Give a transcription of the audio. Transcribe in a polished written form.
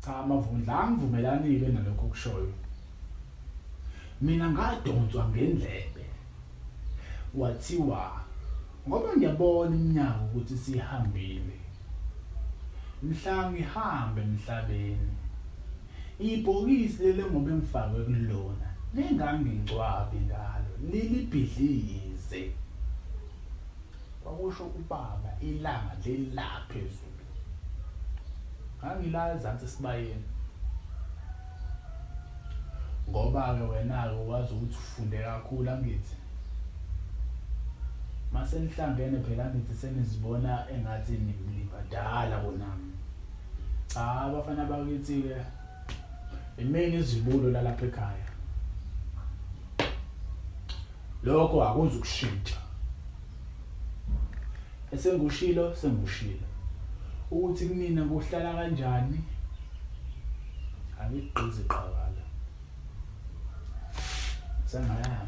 Cha Mavundla angivumelani-ke nalokho okushoyo. Mina ngadonswa ngendlebe kwathiwa ngoba ngiyabona iminyaka ukuthi sihambile mhla ngihamba emhlabeni ibhokisi leli ngoba engifakwe kulona ningangingcwabi ngalo nilibhidlize kwakusho ubaba ilanga lila phezulu ngangila ezansi esibayeni ngoba-ke wena-ke wazi ukuthi ufunde kakhulu angithi mase nihlangene phela angithi senizibona engathi nibadala kunami cha abafana bakithi-ke imini izibulo lalapha ekhaya lokho akuzukushintsha esengikushilo sengikushilo ukuthi kumina kuhlala kanjani angigqizi qhakala sengayami.